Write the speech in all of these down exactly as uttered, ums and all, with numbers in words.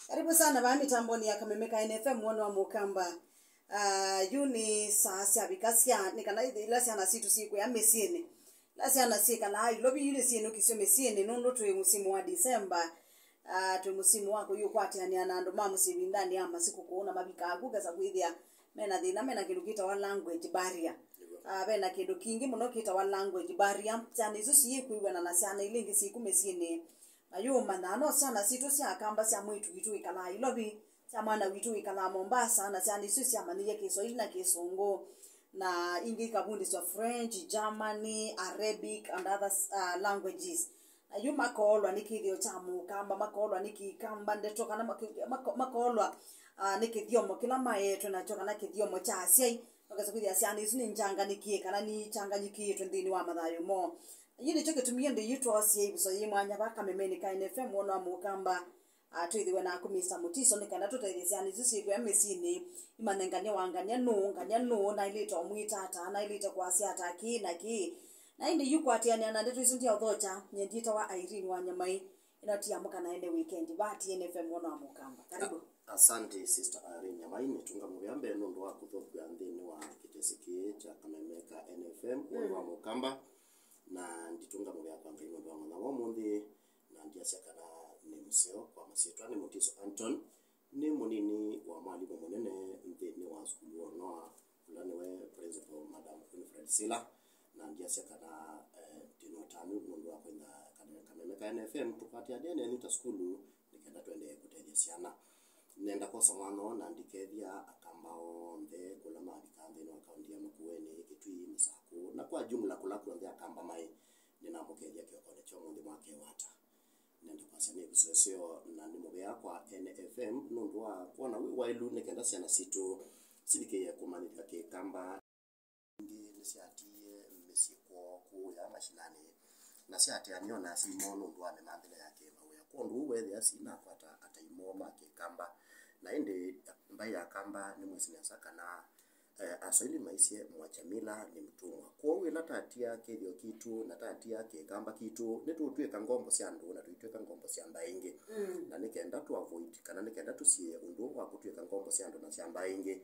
Karibu sana vaa mitamboni ya Kameme ka N F M mwana wa Mũkamba. Ah, yu nĩ saa syavika sya, nĩ kana ila syana sitũ syĩkwĩa mĩsyĩnĩ. Ila syana syĩkalaa Ilovi, yu nĩ syĩnũkisyo mĩsyĩnĩ nũndũ twĩ mũsimu wa December. Ah, twĩ mũsimu wa kũyũkwatĩanĩa na andũ ma mũsyĩ ĩvindanĩ ya masikũkũ na mavikaa ku kesa kwĩthĩa mena thĩna, mena kĩndũ kĩtawa language barrier. Ah, vena kĩndũ kingĩ mũno kĩtawa language barrier. Syana isu siĩkwĩw'ana na syana ila ingĩ syĩku mĩsyĩnĩ. Mayũmanya no syana sitũ sya Akamba sya mwĩĩtu witũ wĩkalaa Ilovi, sya mwana witũ wĩkalaa Mombasa, na syana isu syamanyĩie Kĩswahili na Kĩsũngũ, na ingĩ ikavundĩswa French, Germany, Arabic and other uh, languages. Na yu makoolwa nĩ kĩthĩo kya Mũkamba, makoolwa nĩ Kĩkamba ndeto, kana maki- mako- makoolwa uh, nĩ kĩthyomo kĩla maetwe nakyo, kana kĩthyomo kya asyai. Makesa kwĩthĩa syana isu nĩ njanganĩkie kana nĩikyanganyĩkĩĩtwe nthĩnĩ wa mathayũ moo. Na yu nĩkyo kĩtumi ĩndĩ yu twosie ĩvuso yĩ mwanya vaa Kamemeni ka N F M mwana wa Mũkamba. Ah, twĩthĩwe naku Mister Mutiso nĩ kana tũtethye syana isu syĩkwĩa mĩsyĩnĩ, imanye ngania wa ngania nũũ, ngania nũũ, naĩlĩte ũmwĩta ata, naĩlĩte kwasya ata, kĩĩ na kĩĩ. Na ĩndĩ yu kwatĩanĩa na ndeto isu ndyaũthokya, nyie ndyĩtawa Irene wa Nyamai. Ĩno ti Amũka na Ene Weekend, vaa ti N F M mwana wa Mũkamba. Karibu. Asante, Sister Irene Nyamai, nĩtũnga mũvea mbee nũndũ wa kũthothw'a nthĩnĩ wa kĩtesi kĩĩ kya Kameme ka N F M mwana wa Mũkamba. Na nditũnga mũvea kwa Ngai nũndũ wa mũthenya wa ũmũnthĩ, na ndyasya kana nĩ mũseo. Kwa masyĩtwa nĩ Mutiso Anton, nĩ mũnini wa mwalimũ mũnene nthĩnĩ wa sukulu wa Noa, ũla nĩwe Principal Madam Winfred Sila, na ndyasya kana eh, ndĩ na ũtanu nũndũ wa kwenda Kameme ka N F M tũkwatĩanĩe nenyu ta sukulu nĩ kenda tũendee kũtethya syana. Nenda kwosa mwanya ũũ na ndikethya Akamba onthe kũla mavikaa nthĩnĩ wa kaunti ya Makueni, Kitui, Masakũ, na kwa jumla kũla kw'onthe Akamba maĩ, nĩnamũkethya kĩokonĩ kya ũmũnthĩ mwake wata. Nenda kwasya nĩ ĩvuso ĩseo na nĩ mũvea kwa N F M nũndũ wa kwona wĩ waĩlu nĩ kenda syana sitũ sivikĩĩe kũmanyĩthw'a Kĩkamba. Ingĩ nĩsyatiie mĩsyĩ kwoo kũũya mashinani, na syaatĩanĩa o na asyai moo nũndũ wa mĩmanthĩle ya kĩmawĩa. Kwondũ ũu weethĩa sinakwata atai moo ma Kĩkamba. Na ĩndĩ mbaĩ ya Kamba nĩmwĩsĩ nesa kana eh, Aswahili maisye mwacha mila ni mtumwa. Kwoou ĩla tatia kĩthĩo kitũ na tatia Kĩkamba kitũ, nĩtũũtw'ĩka ngombo sya andũ na tũitw'ĩka ngombo sya mbaĩ ingĩ. Na nĩ kenda tũ avoid kana nĩ kenda tũsiĩĩe ũndũ wa kũtw'ĩka ngombo sya andũ na sya mbaĩ ingĩ.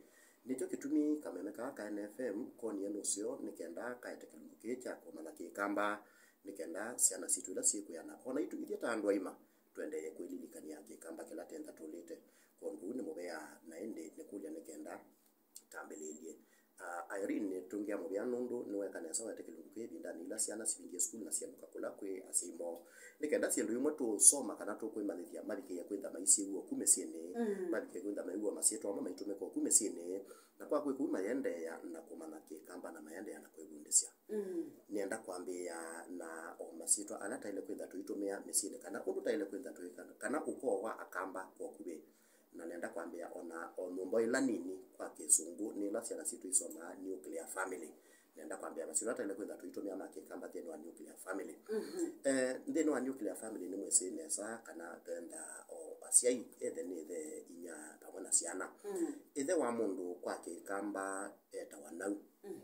Nĩkyo kĩtumi kameme kaa ka N F M konie nĩ ũseo nĩ kenda kaete kĩlungu kĩĩ kya kũmanya Kĩkamba, nĩ kenda syana sitũ ila syĩkwĩana, o naitũ ithyĩ ta andũ aima, tũendee kwĩlilikany'a Kĩkamba kĩla tenda tũlĩte. Kwondũ ũu nĩ mũvea, na ĩndĩ nĩkũlya nĩ kenda tambĩlĩĩlye. Ah, Irene, nĩtũngĩa mũvea nũndũ nĩweka nesa wete kĩlungu kĩĩ ĩvindanĩ ila syana sivingie sukulu na sielũka kũla kwĩ asyai moo. Nĩ kenda syĩndũ imwe tũũsoma kana tũkwĩmanyĩthya mavikĩĩe kwĩtha maisĩw'a oku mĩsyĩnĩ, mavikĩĩe kwĩtha maiw'a masyĩtwa amwe maitũmĩka oku mĩsyĩnĩ, na kwa kwĩka ũu mayendeea na kũmanya Kĩkamba na mayendeea na kwĩvundĩsya. Nĩenda kwambĩĩa na o masyĩtwa ala taĩle kwĩtha tũitũmĩa mĩsyĩnĩ, kana ũndũ taĩle kwĩtha tũĩka, kana ũkoo wa Akamba kwa ũkuvĩ. Na nenda kwambĩa ona o nyũmba ĩla nini kwa Kĩsũngũ, nĩ ĩla syana sitũ isomaa nuclear family. Nenda kwambĩa masyĩtwa taĩle kwĩtha tũitũmĩa ma Kĩkamba nthĩnĩ wa nuclear family. Eh, nthĩnĩ wa nuclear family nĩmwĩsĩ nesa kana venda o asyai, ethe nĩ ĩthe, inya vamwe na syana. Ĩthe wa mũndũ kwa Kĩkamba etawa nau.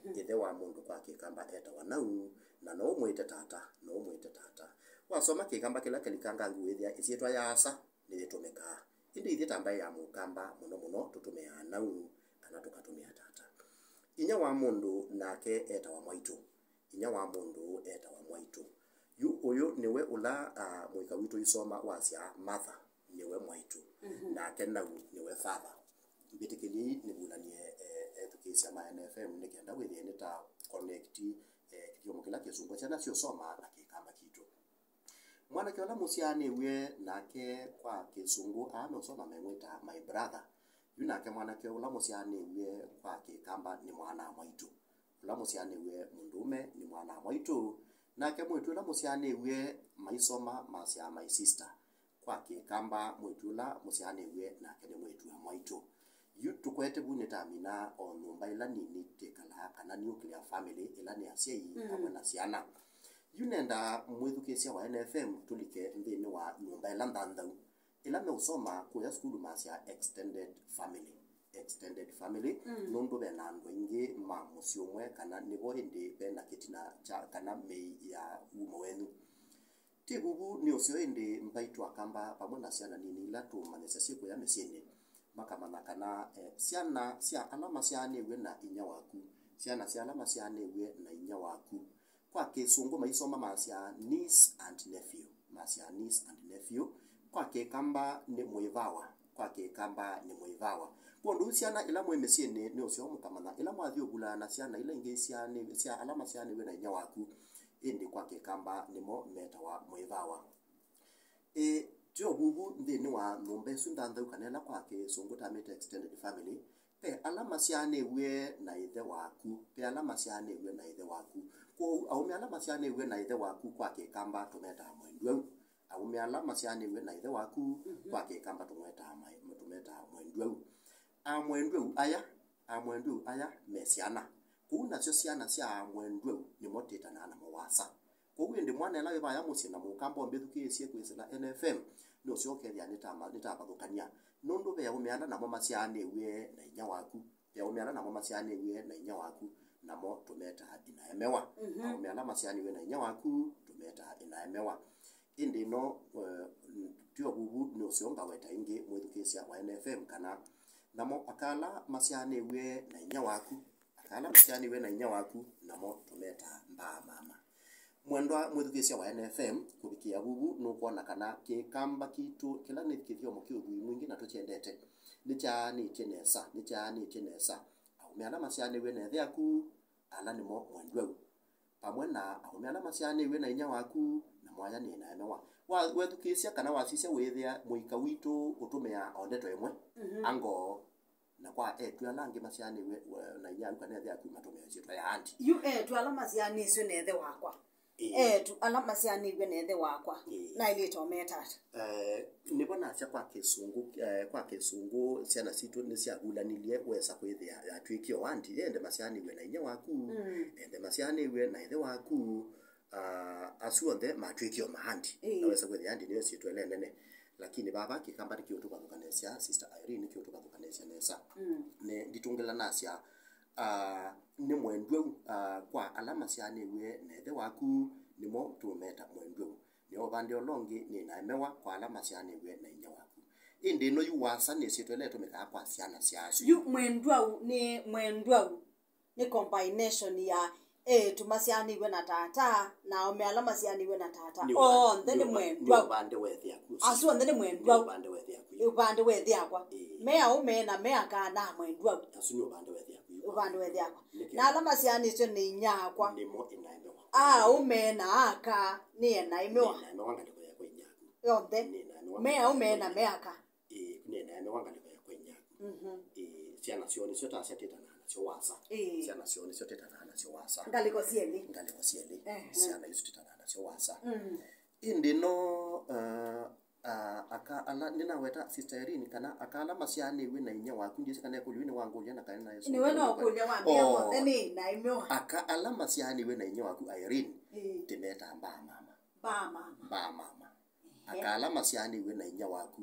Ĩthe wa mũndũ kwa Kĩkamba etawa nau, na no ũmwĩte tata, no ũmwĩte tata. Wasoma Kĩkamba kĩla kĩlikangangu wĩthĩa ĩsyĩtwa ya asa nĩyĩtũmĩkaa. Ĩndĩ ithyĩ ta mbaĩ ya Mũkamba mũno mũno tũtũmĩaa nau kana tũkatũmĩa tata. Inya wa mũndũ nake etawa mwaitũ. Inya wa mũndũ etawa mwaitũ. Yu ũyũ nĩwe ũla, ah, mũika witũ isoma wasya mother, nĩwe mwaitũ. Nake nau nĩwe father. Mbĩtĩkĩlyei nĩvulany'e, eh, ethukĩĩsya ma N F M nĩ kenda wĩthĩe nĩta connect, eh, kĩthyomo kĩla kĩsũngwa syana syũsoma na Kĩkamba kitũ. Mwanake ũla mũsyaanĩw'e nake kwa Kĩsũngũ aa meũsoma memwĩta my brother. Yu nake mwanake ũla mũsyaanĩw'e kwa Kĩkamba nĩ mwana-a-mwaitũ. Ũla mũsyaanĩw'e mũndũũme nĩ mwana-a-mwaitũ. Nake mwĩĩtu ũla mũsyaanĩw'e maisoma masyaa my sister. Kwa Kĩkamba, mwĩĩtu ũla mũsyaanĩw'e nake nĩ mwĩĩtu-a-mwaitũ. Yu tũkwete vu nĩtamina o nyũmba ĩla nini twĩkalaa, kana nuclear family, ĩla nĩ asyai amwe na syana. Yu nenda mwĩthukĩĩsya wa N F M tũlike nthĩnĩ wa nyũmba ĩla nthanthau, ĩla meũsoma kũya sukulu masya extended family. Extended family, nũndũ ve na andũ aingĩ ma mũsyĩ ũmwe, kana nĩvo ĩndĩ ve na kĩtina kya, kana mĩi ya wumo wenyu. Ti vuvu nĩ ũseo, ĩndĩ mbaitũ Akamba vamwe na syana nini ila tũũmanyĩsya syĩkũya mĩsyĩnĩ, makamanya kana, eh, syana sya ala masyaanĩw'e na inyia waku, syana sya ala masyaanĩw'e na inyia waku. Kwa Kĩsũngũ maisoma masyaa niece and nephew, masyaa niece and nephew. Kwa Kĩkamba nĩ mũĩvawa, kwa Kĩkamba nĩ mũĩvawa. Kwondũ syana ila mwĩ mĩsyĩnĩ nĩ ũseo mũkamanya ĩla mwathi ũvulaa na syana ila ingĩ isyaanĩ-, sya ala masyaanĩw'e na inyia waku, ĩndĩ kwa Kĩkamba nĩmo metawa mũĩvawa. Ĩ, tyo vuvu nthĩnĩ wa nyũmba ĩsu nthanthau kana ĩla kwa Kĩsũngũ tamĩte extended family, ve ala masyaanĩw'e na ĩthe waku, ve ala masyaanĩw'e na ĩthe waku. Kwoou aũme ala masyaanĩw'e na ĩthe waku kwa Kĩkamba tũmetaa mwendwau. Aũme ala masyaanĩw'e na ĩthe waku, mhm, kwa Kĩkamba tũmwetaa ma-, tũmetaa mwendwau. Amwendwau aya, amwendwau aya me syana. Kũu nasyo syana sya amwendwau nĩmo twĩtanaa namo wasa. Kwoou ĩndĩ mwana ĩla wĩ vaya mũsyĩ na mũkamba ũmbĩthukĩĩsye kwĩsĩla N F M, nũseo ũkethĩa nĩtama-, nĩtavathũkany'a. Nũndũ ve aũme ala namo masyaanĩw'e na inyia waku, ve aũme ala namo masyaanĩw'e na inyia waku, namo tũmetaa inaemewa. Mhm. Aũme ala masyaanĩw'e na inyia waku, tũmetaa inaemewa. Ĩndĩ ĩno, eh, tyo vuvu nĩ ũseo ngaweta ĩngĩ mwĩthukĩĩsya wa N F M kana namo aka ala masyaanĩw'e na inyia waku, aka ala masyaanĩw'e na inyia waku, namo tũmetaa mbaa mama. Mwendwa mwĩthukĩĩsya wa N F M, kũvikĩa vuvu nũkwona kana Kĩkamba kitũ kĩla nĩ kĩthyomo kĩ ũthwii mwingĩ na tũkyendete, nĩkyaanĩtye nesa, nĩkyaanĩtye nesa. Aũme ala masyaanĩw'e na ĩthe aku, ala nĩmo mwendwau. Vamwe na aũme ala masyaanĩw'e na inyia waku, namo aya nĩ inaemewa. Wa-, wethukĩĩsya kana wasisya wĩĩthĩa mũika witũ ũtũmĩaa o ndeto ĩmwe, mhm, ango, na kwa eĩtu ala angĩ masyaanĩw'e, we-, na inyia aku kana ĩthe aku matũmĩaa ĩsyĩtwa ya aunty. Yu eĩtu ala masyaanĩsw'e na ĩthe wakwa. Ĩĩ. Eĩtu ala masyaanĩw'e na ĩthe wakwa, ĩĩ, naĩlĩte ũmeta ata? Eh, nĩvo nasya kwa Kĩsũngũ, eh, kwa Kĩsũngũ syana sitũ nĩsyavulanilye wesa kwĩthĩa yatw'ĩkie o aunty, ĩndĩ masyaanĩw'e na inyia waku, mm, ĩndĩ masyaanĩw'e na ĩthe waku, ah, asu onthe matw'ĩkie o ma aunty. Ĩĩ. Na wesa kwĩthĩa aunty nĩyo ĩsyĩtwa ĩla ĩnene. Lakini vava Kĩkamba nĩkĩũtũvathũkanĩsya, Sister Irene, nĩkĩũtũvathũkanĩsya nesa. Mm. Ne, nditũngĩla nasya, ah, nĩ mwendwau, ah, kwa ala masyaanĩw'e na ĩthe waku, nĩmo tũũmeta mwendwau. Nĩ ũvande ũla ũngĩ nĩ naemewa kwa ala masyaanĩw'e na inyia waku. Ĩndĩ ĩno yu wasa nĩ ĩsyĩtwa ĩla ĩtũmĩkaa kwa syana sya asu. Yu mwendwau nĩ mwendwau, nĩ combination ya eĩtu masyaanĩw'e na tata na aũme ala masyaanĩw'e na tata. Nĩ ũva-, onthe nĩ nĩ ũva-, mwendwau. Nĩ ũvande wa ĩthe aku ũsu. Asu onthe nĩ mwendwau. Nĩ ũvande wa ĩthe aku. Nĩ ũvande wa ĩthe akwa. Ĩĩ. Me aũme na me aka na mwendwau. Asu nĩ ũvande wa ĩthe aku. Ũvande wa ĩthe akwa. Nĩkĩ? Na ala masyaanĩsw'e nĩ inyia akwa. Nĩmo inaemewa. Aũme na aka nĩ enaemewa. Nĩ enaemewa ngalĩko ya kwa inyia aku. Yonthe. Nĩ enaemewa. Me aũme na me aka. Ĩĩ, nĩ enaemewa ngalĩko ya kwa inyia aku. Mhm. Ĩĩ, syana syoo nĩsyo ta sya twĩtanaa nasyo wasa. Ĩĩ. Syana syoo nĩsyo twĩtanaa nasyo wasa. Ngalĩko syelĩ. Ngalĩko syelĩ. Ehe. Syana isu twĩtanaa nasyo wasa. Mm. Ĩndĩ no, uh, Ah, aka ala, nĩnaweta Sister Irene, kana aka ala masyaanĩw'e na inyia waku, ndyĩsĩ kana ekũlyo nĩ wangũlya na kana nayo. Nĩwe no ũkũlya wambĩa. Oh. Onthe nĩ naemewa. Aka ala masyaanĩw'e na inyia waku, Irene, ĩĩ, tũmetaa mbaa mama. Mbaa mama. Mbaa mama. Ehe. Aka ala masyaanĩw'e na inyia waku,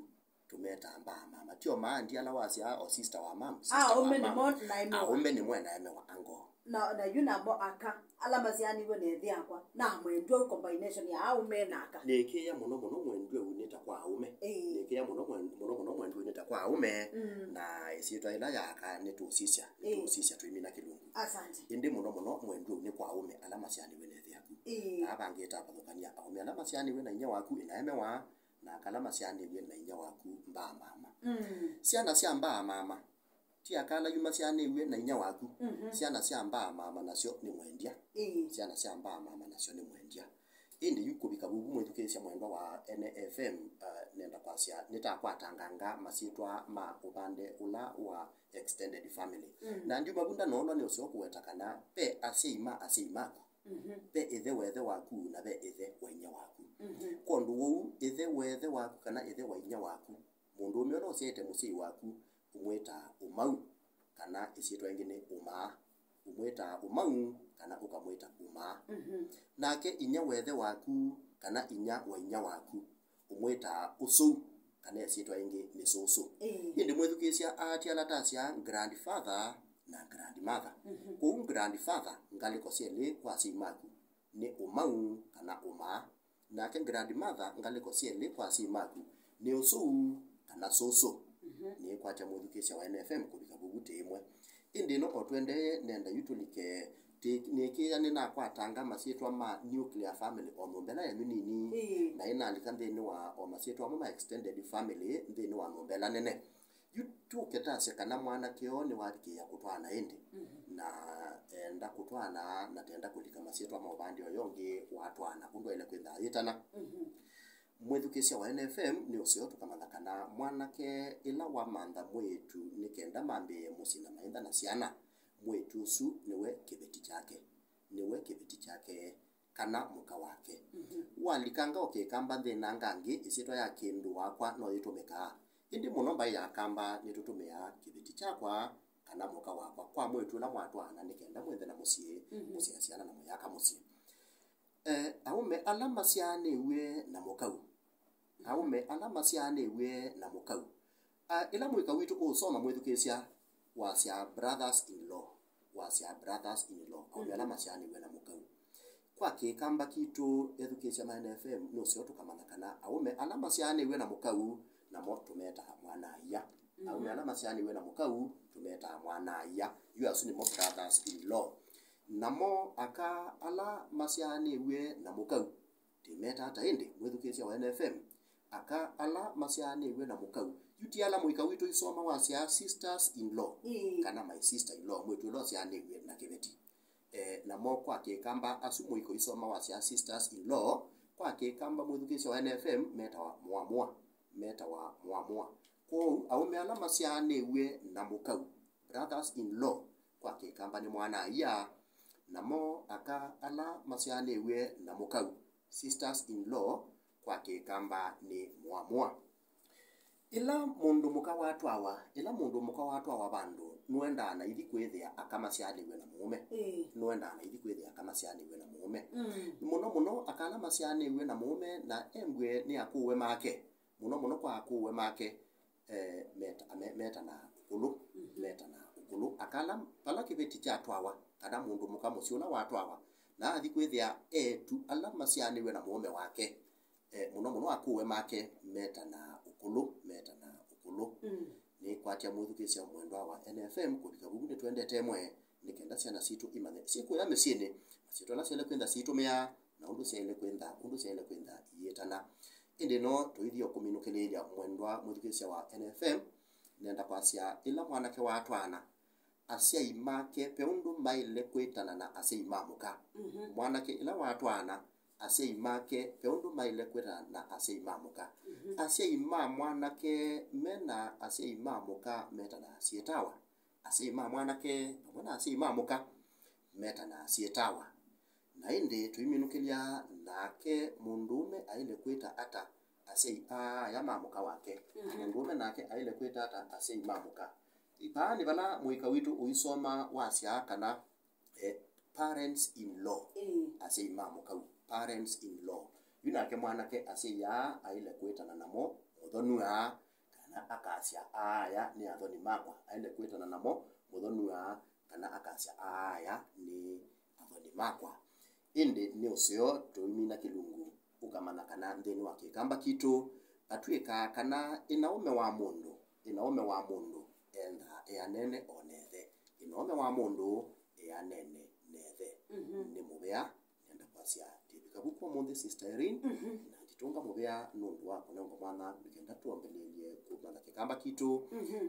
tũmetaa mbaa mama. Tio ma aunty ala wasyaa, o sister wa mom, sister wa mom. Aũme nĩmo naemewa. Aũme nĩmo enaemewa, ango. Na, na yu namo aka, ala masyaanĩw'e na ĩthe akwa, na mwendwau, combination ya aũme na aka. Nĩĩkĩĩa mũno mũno mwendwau nĩ ta kwa aũme. Ĩĩ. Nĩĩkĩĩa mũno mwen-, mũno mũno mwendwau nĩ ta kwa aũme. Mm. Na ĩsyĩtwa ĩla ya aka nĩtũũsisya, ĩĩ, nĩtũũsisya tũimina kĩlungu. Asante. Ĩndĩ mũno mũno mwendwau nĩ kwa aũme ala masyaanĩw'e na ĩthe aku. Ĩĩ. Na vangĩ ĩtavathũkany'a aũme ala masyaanĩw'e na inyia waku, inaemewa, na aka ala masyaanĩw'e na inyia waku, mbaa mama. Mm. Syana sya mbaa mama. Ti aka ala yu masyaanĩw'e na inyia waku. Mhm. Syana sya mbaa mama nasyo nĩ mwendya. Ĩĩ. Syana sya mbaa mama nasyo nĩ mwendya. Ĩndĩ yu kũvika vuvu mwĩthukĩĩsya mwendwa wa N F M, uh, nenda kwasya, nĩtakwatanganga masyĩtwa ma ũvande ũla wa extended family. Mm. Na ndyuma vu ndanoolwa nĩ ũseo kũweta kana ve asyai ma asyai maku, mhm, ve ĩthe wa ĩthe waku, na ve ĩthe wa inyia waku. Mhm. Kwondũ wou, ĩthe wa ĩthe waku kana ĩthe wa inyia waku, mũndũũme ũla ũsyaĩte mũsyai waku, ũmwĩtaa ũmau, kana ĩsyĩtwa ĩngĩ nĩ ũmaa. Ũmwĩtaa ũmau, kana ũkamwĩta ũmaa. Mhm. Nake inyia wa ĩthe waku, kana inyia wa inyia waku, ũmwĩtaa ũsũu, kana ĩsyĩtwa ĩngĩ nĩ sũsũ. Ĩĩ. Ĩndĩ mwĩthukĩĩsya aatĩ ala tasya grandfather na grandmother. Mhm. Kwoou grandfather, ngalĩko syelĩ kwa asyai maku, nĩ ũmau kana ũmaa. Nake grandmother, ngalĩko syelĩ kwa asyai maku, nĩ ũsũu kana sũsũ. Nĩkwatya mwĩthukĩĩsya wa N F M kũvika vuvu tĩ ĩmwe. Ĩndĩ ĩno o tũendee, nenda yu tũlike tĩ-, nĩkĩĩa nĩnakwatanga masyĩtwa ma nuclear family o nyũmba ĩla yenyu nini, na ĩnalika nthĩnĩ wa o masyĩtwa amwe ma extended family nthĩnĩ wa nyũmba ĩla nene. Yu tũke tasye kana mwanake ũũ nĩwavikĩĩa kũtwaana ĩndĩ, na enda kũtwaana na tenda kũlika masyĩtwa ma ũvandĩ ũyũ ũngĩ watwaana, ũndũ aĩle kwĩtha ayĩtana. Mwĩthukĩĩsya wa N F M nĩ ũseo tũkamanya kana mwanake ĩla wamantha mwĩĩtu nĩ kenda mambĩĩe mũsyĩ na maĩtha na syana, mwĩĩtu ũsu nĩwe kĩveti kyake, nĩwe kĩveti kyake, kana mũka wake. Walikanga o kĩkamba nthĩnanga angĩ, ĩsyĩtwa ya kĩndũ wakwa no yĩtũmĩkaa. Ĩndĩ mũno mbaĩ ya Akamba nĩtũtũmĩaa kĩveti kyakwa kana mũka wakwa kwa mwĩĩtu ũla mwatwaana nĩ kenda mwĩthe na mũsyĩ, mũsyaa syana na mũyaka mũsyĩ. Eh, aũme ala masyaanĩw'e na mũkau. Aũme ala masyaanĩw'e na mũkau. Ah, ĩla mũika witũ ũũsoma mwĩthukĩĩsya, wasya brothers in law. Wasya brothers in law. Aũme ala masyaanĩw'e na mũkau. Kwa kĩkamba kitũ, ethukĩĩsya ma N F M, nĩ ũseo tũkamanya kana aũme ala masyaanĩw'e na mũkau, namo tũmetaa mwana-a-ia. Aũme ala masyaanĩw'e na mũkau, tũmetaa mwana-a-ia. Yu asu nĩmo brothers in law. Namo aka ala masyaanĩw'e na mũkau, tĩmeta ata ĩndĩ, mwĩthukĩĩsya wa N F M? Aka ala masyaanĩw'e na mũkau. Yu ti ala mũika witũ isoma wasyaa sisters in law, kana my sister in law, mwĩĩtu ũla ũsyaanĩw'e na kĩveti. Eh, namo kwa kĩkamba asu mũika isoma wasyaa sisters in law, kwa kĩkamba mwĩthukĩĩsya wa N F M metawa mũamũa, metawa mũamũa. Kwoou aũme ala masyaanĩw'e na mũkau, brothers in law, kwa kĩkamba nĩ mwana-a-ia, namo aka ala masyaanĩw'e na mũkau, sisters in law, kwa kĩkamba nĩ mũamũa. Ĩla mũndũ mũka watwawa, ĩla mũndũ mũka watwawa vandũ, nũendaa na ithi kwĩthĩa aka masyaanĩw'e na mũũme. Nũendaa na ithi kwĩthĩa aka masyaanĩw'e na mũũme. Mũno mũno aka ala masyaanĩw'e na mũũme na embw'e nĩ akũũwe make, mũno mũno kwa akũũwe make, eh, meta-, me-, metanaa ũkũlũ, metanaa ũkũlũ. Aka ala, vala kĩveti kyatwawa, kana mũndũ mũka mũsyĩ ũla watwawa, na athi kwĩthĩa eĩtu ala masyaanĩw'e na mũũme wake, eh, mũno mũno akũũwe make, metanaa ũkũlũ, metanaa ũkũlũ. Nĩkwatya mwĩthukĩĩsya mwendwa wa N F M kũvika vuvu nĩtwendete ĩmwe, nĩ kenda syana sitũ imanye syĩkũya mĩsyĩnĩ, masyĩtwa ala syaĩle kwĩtha siitũmĩaa, na ũndũ syaĩle kwĩtha, ũndũ syaĩle kwĩtha iyĩtana. Ĩndĩ no tũithi o kũminũkĩlĩĩlya mwendwa mwĩthukĩĩsya wa N F M, nenda kwasya ĩla mwanake watwaana, asyai make ve ũndũ maĩle kwĩtana na asyai ma mũka. Mwanake ĩla watwaana, asyai make ve ũndũ maĩle kwĩtana na asyai ma mũka. Asyai ma mwanake me na asyai ma mũka metanaa syĩtawa. Asyai ma mwanake vamwe na asyai ma mũka metanaa syĩtawa. Na ĩndĩ tũiminũkĩlya, nake mũndũũme aĩle kwĩta ata asyai aa aya ma mũka wake? Mũndũũme nake aĩle kwĩta ata asyai ma mũka? Vaa nĩ vala mũika witũ ũisoma wasyaa kana, eh, parents in law, asyai ma mũkau, parents in law. Yu nake mwanake asyai aa aĩle kwĩtana namo mũthonua, kana akasya, "Aa aya nĩ athoni makwa." Aĩle kwĩtana namo mũthonua, kana akasya, "Aa aya nĩ athoni makwa." Ĩndĩ nĩ ũseo tũimina kĩlungu, ũkamanya kana nthĩnĩ wa kĩkamba kitũ, vatw'ĩkaa kana ĩnaũme wa mũndũ, ĩnaũme wa mũndũ endaa eanene o na ĩthe. Ĩnaũme wa mũndũ eanene na ĩthe. Nĩ mũvea. Nenda kwasya, ndĩvika vu kwa ũmũnthĩ, Sister Irene, na nditũnga mũvea nũndũ wa kũnengwa mwanya nĩ kenda tũambĩlĩlye kũmanya kĩkamba kitũ,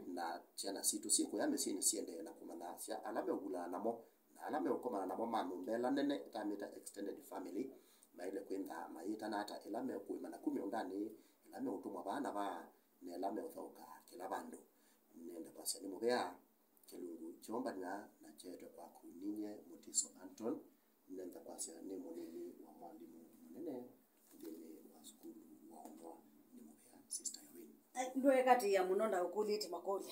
na syana sitũ syĩkũya mĩsyĩnĩ siendee na kũmanya sya ala meũvulaa namo, na ala meũkomana namo ma nyũmba ĩla nene ĩtamĩta extended family, maĩle kwĩtha mayĩtana ata ĩla mekũĩma naku mĩũndanĩ, ĩla meũtũmwa vaa na vaa, na ĩla meũthaũka kĩla vandũ. Nenda kwasya nĩ mũvea. Kĩlungu kyoombanw'a na kyeetwe kwaku ninyie Mutiso Anton, nenda kwasya nĩ mũnini wa mwalimũ mũnene nthĩnĩ wa sukulu wa ũmwe. Nĩ mũvea, Sister Irene. Ai, ndwekatĩĩa mũno ndaũkũlĩtye makũlyo.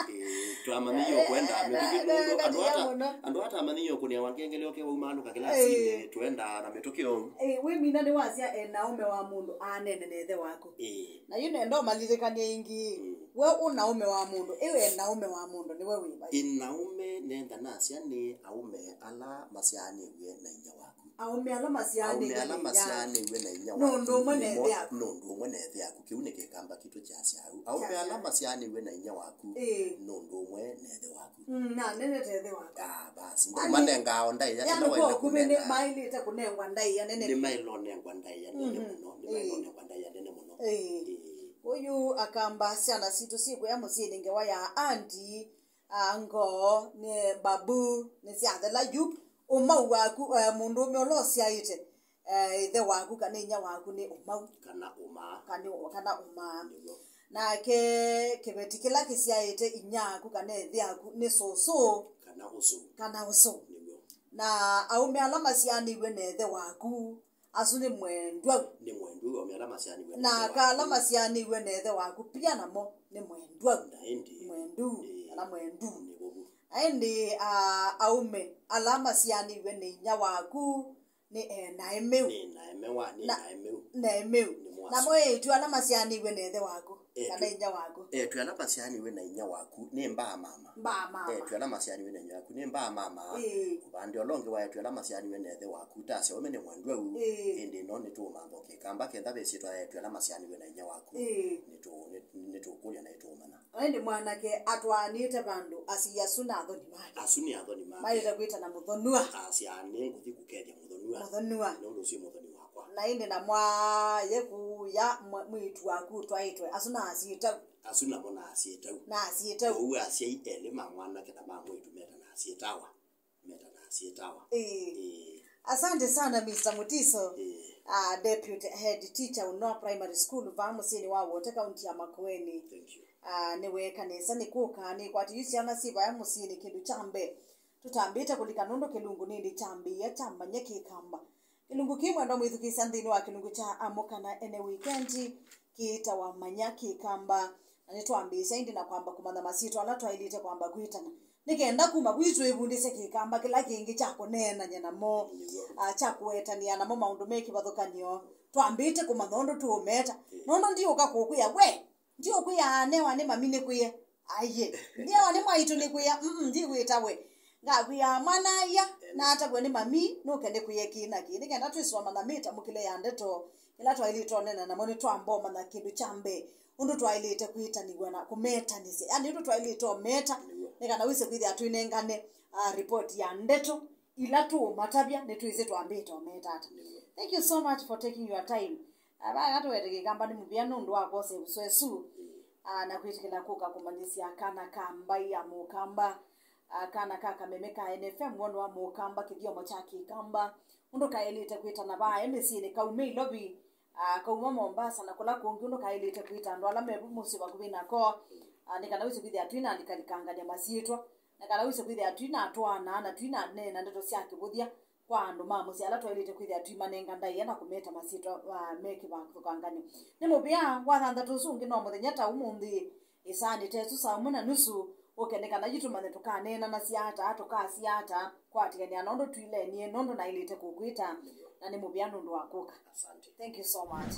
Ĩĩ, twamanyĩie ũkwenda mĩtũkĩ nũndũ andũ ata, andũ ata amanyĩie ũkũnĩa wa ngengele ũke waumaalũka kĩlasinĩ, twendaa na mĩtũkĩ ũu. Ĩĩ, wĩmina nĩwasya enaũme wa mũndũ anene na ĩthe waku. Ĩĩ. Na yu nenda ũmalilikanie ĩngĩ. Mm. We ũnaũme wa mũndũ, ĩwe naũme wa mũndũ nĩwe wĩ vai? Ĩnaũme nenda nasya nĩ aũme ala masyaanĩw'e na inyia waku. Aũme ala masyaanĩw'e na inyia. Aũme ala masyaanĩw'e na inyia waku. Nũndũ ũmwe na ĩthe yaku. Nũndũ ũmwe na ĩthe yaku. Kĩu nĩ kĩkamba kitũ kyasya ũu. Aũme ala masyaanĩw'e na inyia waku. Ĩĩ. Nũndũ ũmwe na ĩthe waku. Mm, na nene ta ĩthe waku. Ah, basi. Yaani, manengaa o ndaĩa ĩla waĩle kũnenga. Maĩlĩte kũnengwa ndaĩa nene. Nĩmaĩle ũnengwa ndaĩa nene mũno. Nĩmaĩle ũnengwa ndaĩa nene mũno. Ĩĩ. Ĩĩ. Ũyũ akamba syana sitũ syĩkwĩa mũsyĩnĩ ngewa ya andi, a, ngoo, nĩ babu, nĩsyathela yu. Ũmau waku, eh, mũndũũme ũla ũsyaĩte, eh, ĩthe waku kana inyia waku nĩ ũmau. Kana ũmaa. Kana, kana ũmaa. Nĩw'o. Nake kĩveti kĩla kĩsyaĩte inyia aku kana ĩthe aku nĩ sũsũ. Kana ũsũ. Kana ũsũ. Nĩw'o. Na aũme ala masyaanĩw'e na ĩthe waku, asu nĩ mwendwau. Nĩ mwendwau, aũme ala masyaanĩw'e na ĩthe waku. Na aka ala masyaanĩw'e na ĩthe waku pia namo nĩ mwendwau. Na ĩndĩ. Mwendu, ĩĩ, kana mwendu. Nĩw'o vu. Na ĩndĩ, a, aũme ala masyaanĩw'e na inyia waku, nĩ enaĩmeu. Nĩ enaĩmewa, nĩ enaĩmeu. Na eĩtu ala masyaanĩw'e na ĩthe waku, kana inyia waku. Eĩtu ala masyaanĩw'e na inyia waku nĩ mbaa mama. Mbaa mama. Eĩtu ala masyaanĩw'e na inyia waku nĩ mbaa mama. Ĩĩ. Ũvande ũla ũngĩ wa eĩtu ala masyaanĩw'e na ĩthe waku, tasya ũme nĩ mwendwau. Ĩĩ. Ĩndĩ no nĩtũũmantha o kĩkamba ketha ve syĩtwa ya eĩtu ala masyaanĩw'e na inyia waku. Ĩĩ. Nĩtũ-, nĩ-, nĩtũũkũlya na nĩtũũmanya. Na ĩndĩ mwanake atwaanĩte vandũ, asiĩ asu na athoni make. Asu nĩ athoni make. Maĩte kwĩtana mũthonua. Asya, "Nĩngũthi kũkethya mũthonua." Mũthonua. Nũndũ ũsu mũthoni wakwa. Na ĩndĩ na mwaye kũya mwa-, mwĩĩtu waku ũtwaĩtwe, asu na asiĩtau. Asu namo na asiĩtau. Na asiĩtau. Ũu asyai elĩ ma mwanake na ma mwĩĩtu meta na asiĩtawa. Meta na asiĩtawa. Ĩĩ. Ĩĩ. Asante sana, Mister Mutiso. Ĩĩ. Ah, Deputy Head Teacher Unoa Primary School, vaa mũsyĩnĩ wa Wote, kaunti ya Makueni. Thank you. Ah, nĩweeka nesa nĩ kũka, nĩkwatĩĩu syana syĩ vaya mũsyĩnĩ kĩndũ kya mbee. Tũtambĩte kũlika nũndũ kĩlungu nĩndĩ kyambĩĩa kya Manya Kĩkamba. Kĩlungu kĩĩ mwendwa mwĩthukĩĩsya nthĩnĩ wa kĩlungu kya Amũka na Ene Wikendi kĩĩtawa Manya Kĩkamba. Na nĩtwambĩĩsya ĩndĩ na kwamba kũmanya masyĩtwa ala twaĩlĩte kwamba kwĩtana. Nĩ kenda kuma vu twĩvundĩsye Kĩkamba kĩla kĩngĩ kya kũneenany'a namo, ah, kya kũwetanĩa namo maũndũ me kĩvathũkany'o. Twambĩte kũmanya ũndũ tũũmeta. Nũndũ ndiũka kũkwĩa, we, ndiũkwĩa anewa nĩ mami nĩkwĩe. Aiye. Ndiawa nĩ mwaitũ nĩkwĩa, mm, ndikwĩta we. Ngakwĩa mwana-a-ia, natavw'a nĩ mami, nũke nĩkwĩe kĩĩ na kĩĩ. Nĩ kenda twĩsoma na mĩtamũkĩle ya ndeto, ĩla twaĩlĩte ũneena namo nĩtwamba ũmanya kĩndũ kya mbee, ũndũ twaĩlĩte kwĩtanĩw'a na kũmetanĩsya. Yaani, ũndũ twaĩlĩte ũmeta, nĩ kana wĩse kwĩthĩa twĩnengane, ah, report ya ndeto ila tũũmatavya, nĩtwĩsĩ twambĩte ũmeta ata. Thank you so much for taking your time. Ah, vaa tũwete Kĩkamba nĩ mũvea nũndũ wa kwosa ĩvuso ĩsu, ah, na kwĩtĩkĩla kũka kũmanyĩsya kana ka mbaĩ ya Mũkamba, ah, kana ka kameme ka N F M, woni wa Mũkamba, kĩthyomo kya Kĩkamba, ũndũ kaĩlĩte kwĩtana vaa e mĩsyĩnĩ, kaume Ilovi, ah, kauma Mombasa na kũla kũngĩ, ũndũ kaĩlĩte kwĩta andũ ala me mũsyĩ vakuvĩ nako, ah, nĩ kana wĩse kwĩthĩa twĩna alikalikangany'a masyĩtwa, na kana wĩse kwĩthĩa twĩnatwaana na twĩnaneena ndeto sya kĩvũthya kwa andũ ma mũsyĩ ala twaĩlĩte kwĩthĩa tũimanenga ndaĩa na kũmeta masyĩtwa, ah, me kĩvathũkanganyo. Nĩ mũvea wa thanthatũ ũsu ũngĩ no mũthenya ta ũmũnthĩ, ĩsaanĩ ta ĩsu saa ũmwe na nusu, ũke nĩ kana yu tũmanye tũkaneenanasya ata, tũkasya ata, kwatĩanĩa na ũndũ twĩlenie, nũndũ naĩlĩte kũkwĩta, na nĩ mũvea nũndũ wa kũka. Asante. Thank you so much.